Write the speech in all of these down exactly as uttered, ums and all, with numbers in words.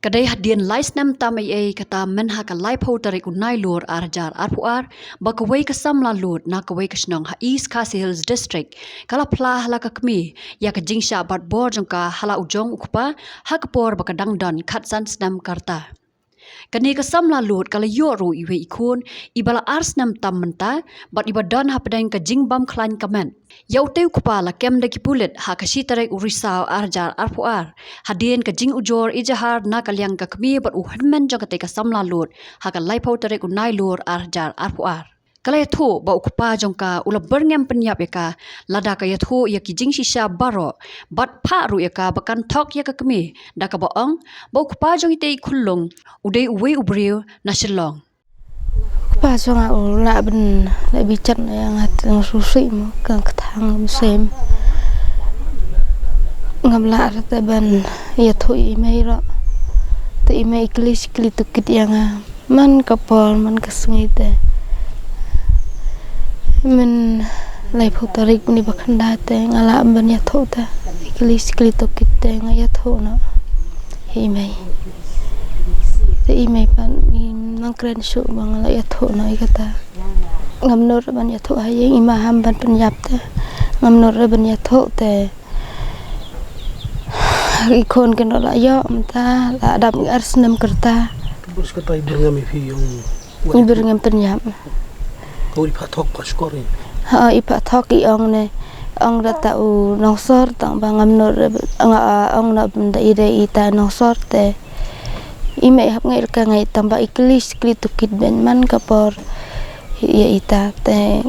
Ka dei hadien lai snem tam ei ei, kata mynha ka laiphew tarik u Nailur ar hajar arphew ar, ba kawei ka samla lud na kawei ka shnong ha East Khasi Hills District ka la phla ha la ka kmie ïa ka jingshah bat bor jong ka ha la u jong u kpa, ha ka por ba ka dang don khatsan snem ka rta. Kane ka samla lud ka la ïoh ruh iwei i khun iba la ar snem tam mynta, bad iba don hapdeng ka jingbam khlaiñ ka met. Ïa utei u kpa la kem da ki pulit ha ka shi tarik u Risaw ar hajar arphew ar, hadien ka jingujor ijahar na ka liang ka kmie bad u hynmen jong katei ka samla lud ha ka laiphew tarik u Nailur ar hajar arphew ar. Ka la ïathuh ba u kpa jong ka u la byrngem pynïap ïa ka, lada ka ïathuh ïa ki jingshisha baroh, bad phah ruh ïa ka ba kan thok ïa ka kmie, da kaba ong ba u kpa jong itei i khunlung u dei uwei u briew na Shillong. Kpa jong nga u lah ban leh bichat ïa nga te, nga sngewsih mo, ka kthang mynsiem. Ngam lah te ban ïathuh ïa i mei ruh. Te i mei i kylli shi kylli tohkit ïa nga man ka por man ka sngi te. Mynta laiphew tarik bnai ba khyndai te nga lah ban ïathuh te. I kylli shi kylli tohkit te nga ïathuh noh ïa i mei. Te i mei pat i nang kren shuh ba nga lah ïathuh noh ïa kata. Ngam nud ban ïathuh ha ïing, i ma ham ban pynïap te. Ngam nud ban ïathuh te. I khun kin ruh la ïoh mynta, la dap ngi ar snem ka rta. Bus kata i byrngem i phi ong. I byrngem pynïap. Ko i phah thok ka shkor i. Ha, i phah thok i ong ne. Ong da ta u nongsor tang ba ngam nud, nga ong na bynta i dei ita nongsor te. I mei hap ngai ka ngai tang ba i kylli shi kylli tohkit ben man ka por ïa ita te.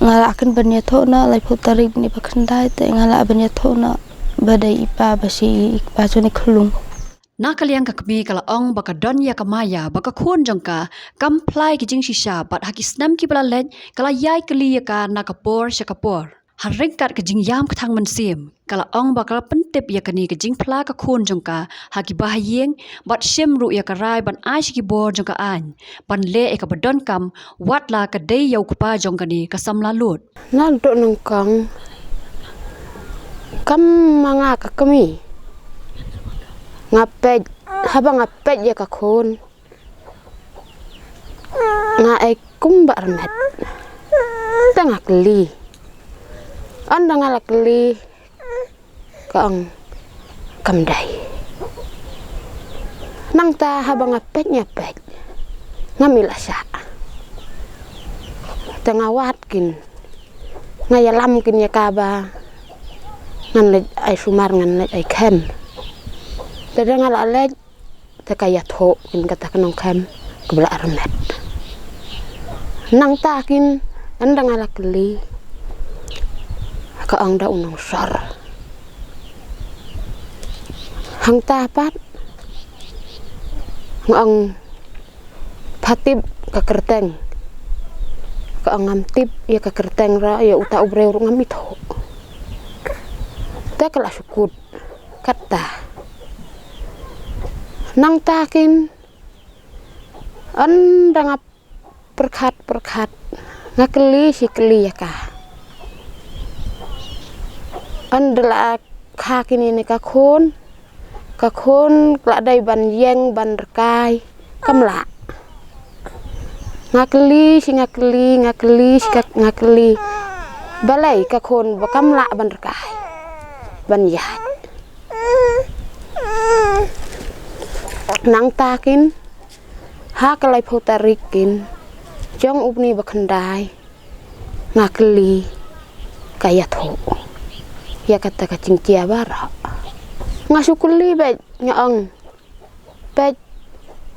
Nga lah kin ban ïathuh noh laiphew tarik bnai ba khyndai te nga lah ban ïathuh noh ba dei i pa ba shi i pa jong i khunlung. Na ka liang ka kmie ka la ong ba ka don ïa ka maya ba ka khun jong ka kam phla ïa ki jingshisha bad ha ki snem kiba la leit ka la ïai kylli ïa ka na ka por sha ka por. Ha ryngkat ka jingïam kthang mynsiem, ka la ong ba ka la pyntip ïa kane ka jingphla ka khun jong ka ha ki bahaïing, bad shim ruh ïa ka rai ban ai sha ki bor jong ka aiñ ban leh ïa kaba donkam, wat la ka dei ïa u kpa jong kane ka samla lud. Naduh nyngkong kam ma nga ka kmie, nga peit, haba nga peit ïa ka khun, nga ai kumba armet. Te nga kylli. Ynda nga la kylli, ka ong kam dei. Nangta haba nga peit nga peit, ngam i la shah. Te nga wad kin, nga ïalam kin ïa ka ba ngan leit ai sumar, ngan leit ai khem. Te da nga la leit, te ka ïathuh kin kata ka nongkhem kaba la armet. Nangta kin, ynda nga la kylli, ka ong da u nongsor. Hangta pat nga ong, pha tip ka kyrteng? Ka ong ngam tip ïa ka kyrteng ruh, ïa uta u briew ruh ngam ithuh. Te ka la shu kut katta. Nangta kin, ynda nga pyrkhat pyrkhat, nga kylli shi kylli ïa ka. Ynda la kha kine ne ka khun, ka khun ka la dei ban ïeng ban rkai, kam lah. Nga kylli shi nga kylli, nga kylli shi ka, nga kylli. Balei ka khun ba kam lah ban rkai, ban ïaid. Nangta kin, ha ka laiphew tarik kin jong u bnai ba khyndai, nga kylli, ka ïathuh ïa kata ka jingjia baroh. Nga shu kylli beit, nga ong, peit,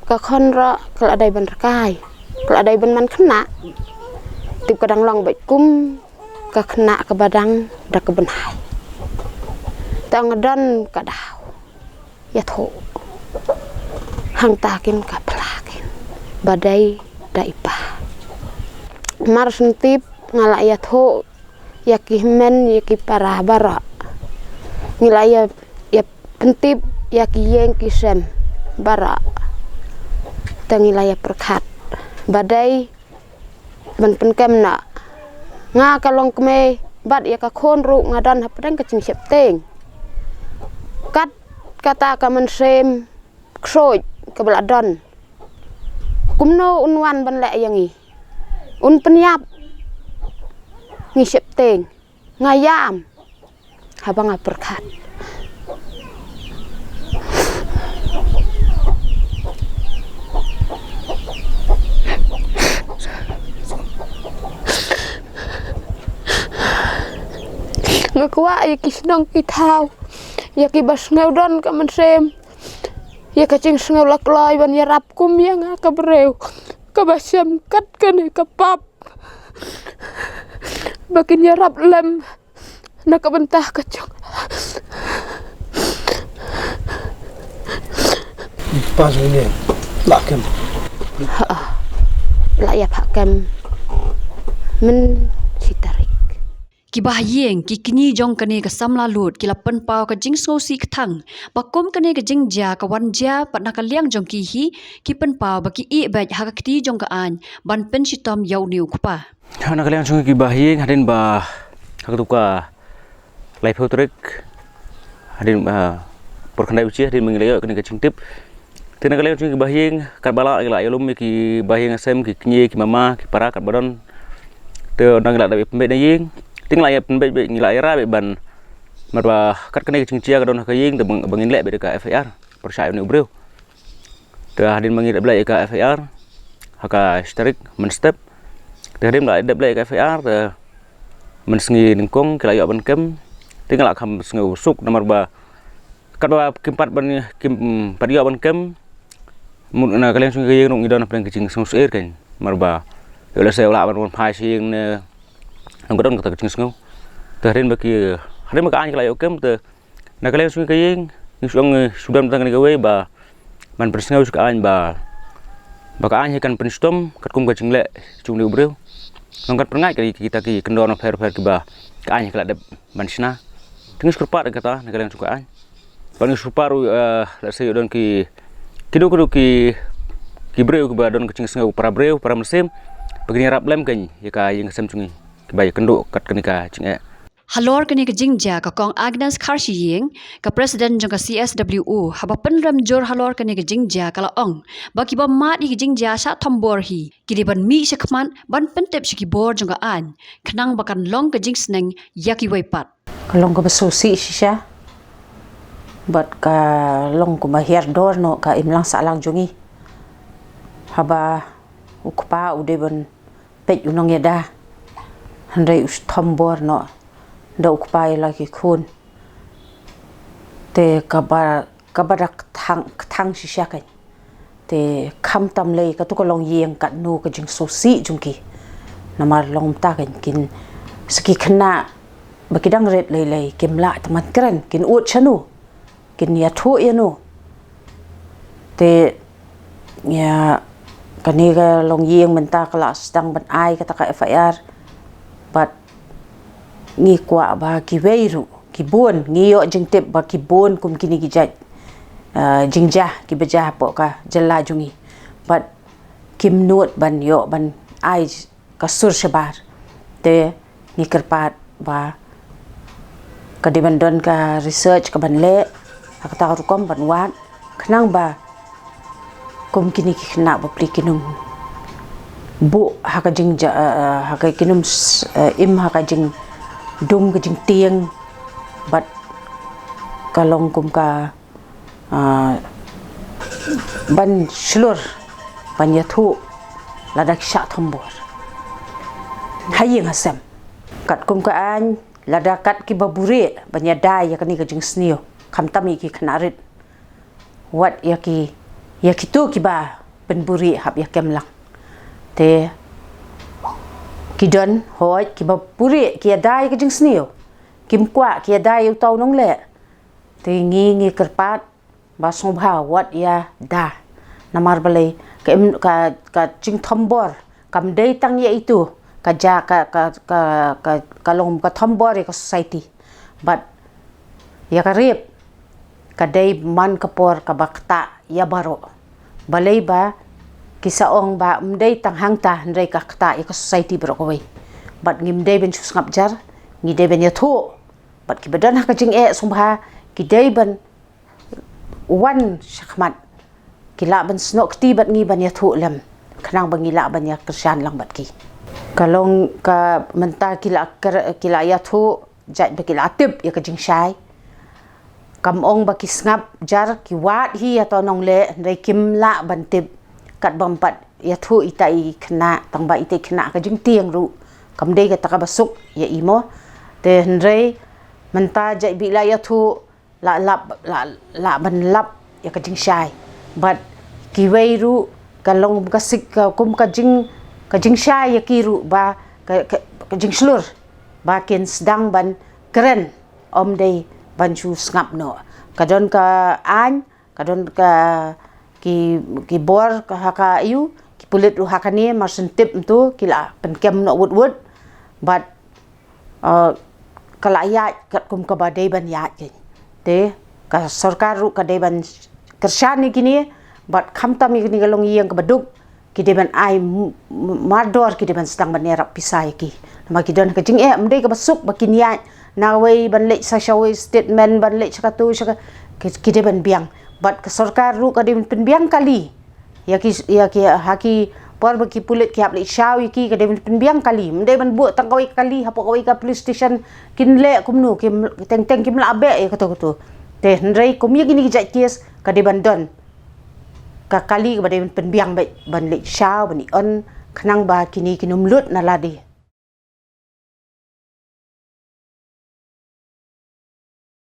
ka khun ruh ka la dei ban rkai, ka la dei ban man khynnah. Tip ka dang long beit kum ka khynnah kaba dang da ka bnai. Te nga don ka daw ïathuh. Hangta kin ka phla kin ba dei da i pa. Mar shen tip nga la ïathuh ïa ki hynmen ïa ki para baroh. Ngi la ïa, ïa pyntip ïa ki ïing ki sem baroh. Te ngi la ïa pyrkhat ba dei ban pynkem noh. Nga ka long kmie bad ïa ka khun ruh nga don hapdeng ka jingsheptieng. Kat kata ka mynsiem ksuid kaba la don. Kumno un wan ban leh ïa ngi? Un pynïap? Ngi sheptieng. Nga ïam haba nga pyrkhat. Nga kwah ïa ki shnong ki thaw, ïa kiba sngewdon ka mynsiem, ïa ka jingsngew la kloi ban ïarap kum ïa nga ka briew kaba shem kat kane ka pap, ba kin ïarap lem na ka bynta ka jong. Pas ni, la kem. Ha, la ïa pha kem. Myn shi tarik. Ki bahaïing, ki kñi jong kane ka samla lud ki la pynpaw ka jingsngewsih kthang ba kum kane ka jingjia ka wan jia, bad na ka liang jong ki hi, ki pynpaw ba ki ïeh beit ha ka kti jong ka aiñ ban pynshitom ïa une u kpa. Na ka liang jong ki bahaïing, hadien ba ha katu ka laiphew tarik, hadien, ah, por khyndai u chi, hadien ba ngi la ïoh kane ka jingtip, te na ka liang jong ki bahaïing, katba lah ngi la ïalum ïa ki bahaïing hasem, ki kñi, ki mama, ki para, katba don. Te nang ngi la dep ïa pynbeit na ïing, te ngi la ïa pynbeit beit, ngi la ïa rah beit ban, namar ba kat kane ka jingjia ka don ha ka ïing, te ba ngin leh beit da ka F I R pyrshah ïa une u briew. Te hadien ba ngi dep leh ïa ka F I R ha ka shi tarik mynstep, te hadien ba la dep leh ïa ka F I R, te mynsngi nyngkong ki la ïoh ban kem, te ngi la kham sngewsuk namar ba katba kim pat ban, kim pat ïoh ban kem, mut na ka liang jong ka ïing ruh ngi don hapdeng ka jingsngewsyier kein, namar ba ïoh lehse u lah ban wan phai sha ïing ne, nang ka don kata ka jingsngew. Te hadien ba ki, hadien ba ka aiñ ka la ïoh kem, te na ka liang jong ka ïing ngi shu ong, eh, shu don tang kane kawei ba ban pynsngew sha ka aiñ ba, ba ka aiñ hi kan pynshitom katkum ka jingleh jong une u briew. Nang kan pynngaid ka ri kita ki kyndon bapher bapher kiba ka aiñ hi ka la dep ban shna. Te ngi shu kyrpad kata na ka liang jong ka aiñ. Bad ngi shu kyrpad ruh, eh, lehse ïoh don ki, kino kino ki, ki briew kiba don ka jingsngew para briew, para mynsiem, ba kin ïarap lem kein ïa ka ïing ka sem jong ngi kiba ïakynduh kat kane ka jingeh. Halor kane ka jingjia, ka Kong Agnes Kharshiing, ka President jong ka C S W O, haba pynrem jur halor kane ka jingjia ka la ong ba kiba mad ïa ka jingjia shah thombor hi ki dei ban mih shakhmat ban pyntip sha ki bor jong ka aiñ, khnang ba kan long ka jingsneng ïa kiwei pat. Ka long kaba sngewsih shisha bad ka long kaba hiar dor noh ka imlang sahlang jong ngi, haba u kpa u dei ban peit u nongïada, hynrei u thombor noh da u kpa ïa la ki khun. Te kaba, kaba da kthang, kthang shisha kein. Te khamtam lei katu ka longïing, katno ka jingsngewsih jong ki. Namar long mynta kein kin, sa ki khynnah ba ki dang rit lei lei, kim lah tang ban kren, kin ud shano, kin ïathuh ïano. Te ïa kane ka longïing mynta ka la sdang ban ai kata ka F I R. Bad ngi kwah ba kiwei ruh, ki bun, ngi ïoh jingtip ba ki bun kum kine ki jait, eh, jingjia kiba jia hapoh ka jylla jong ngi. Bad kim nud ban ïoh ban ai ka sur shabar. Te ngi kyrpad ba ka dei ban don ka research kaban leh ha kata ka rukom ban wad, khnang ba kum kine ki khynnah bapli kin ym buh ha ka jing ja-, eh, eh, ha ka, kin ym s-, eh, im ha ka jingdum ka jingtieng, bad ka long kum ka ah, ban shlur, ban ïathuh lada ki shah thombor ha ïing ha sem. Katkum ka aiñ, lada kat kiba buhrieh ban ïada ïa kane ka jingsniew, khamtam ïa ki khynnah rit, wat ïa ki, ïa kito kiba pynbuhrieh hap ïa kem lang. Te ki don, hooid, kiba buhrieh ki ïada ïa ka jingsniew, kim kwah, ki ïada ïa uta u nongleh. Te ngi, ngi kyrpad ba sngewbha wat ïada. Namar balei, ka im, ka, ka jingthombor kam dei tang ïa itu, ka ja, ka, ka, ka, ka, ka long ka thombor ïa ka society. Bad ïa ka rape ka dei man ka por kaba ktah ïa baroh. Balei ba ki sa ong ba ym dei tang hangta, hynrei ka ktah ïa ka society baroh kawei. Bad ngim dei ban shu sngap jar, ngi dei ban ïathuh. Bad kiba don ha ka jingeh sngewbha ki dei ban wan shakhmat ki lah ban snoh kti bad ngi ban ïathuh lem, khnang ba ngi lah ban ïa kyrshan lang bad ki. Ka long ka mynta ki lah ker-, ki lah ïathuh jait ba ki lah tip ïa ka jingshai. Kam ong ba ki sngap jar, ki wad hi ïa to nongleh, hynrei kim lah ban tip kat bym pat ïathuh ita i khynnah, tang ba ita i khynnah ka jingtieng ruh kam dei kata kaba suk ïa i mo. Te hynrei mynta jait ba i lah ïathuh, lah lap, lah, lah ban lap ïa ka jingshai. Bad kiwei ruh ka long ka sik, ka kum ka jing, ka jingshai ïa ki ruh ba ka, ka, ka jingshlur ba kin sdang ban kren, ym dei ban shu sngap noh. Ka don ka aiñ, ka don ka ki, ki bor ka ha ka ïu, ki pulit ruh ha kane mar shen tip mynta ki lah pynkem noh wut wut. Bad, eh, ka lah ïaid katkum kaba dei ban ïaid kein. Te ka sorkar ruh ka dei ban kyrshan ïa kine, bad khamtam ïa kine ka longïing kaba duk, ki dei ban ai m-, m-, mardor, ki dei ban sdang ban ïarap pisa ïa ki. Namar ki don ka jingeh, ym dei kaba suk ba kin ïaid na wei ban leit sha, sha wei statement, ban leit sha katu sha ka, ki, ki dei ban biang. Bad ka sorkar ruh ka dei ban pynbiang kali ïa ki, ïa ki, ha ki por ba ki pulit ki hap leit shaw ïa ki, ka dei ban pynbiang kali. Ym dei ban buh tang kawei kali hapoh kawei ka police station, kin leh kumno, kim, teng teng kim lah beh ïa katu katu. Te hynrei kum ïa kine ki jait kes ka dei ban don ka kali kaba dei ban pynbiang beit, ban leit shaw, ban ïoh, khnang ba kine kin ym lut na lade.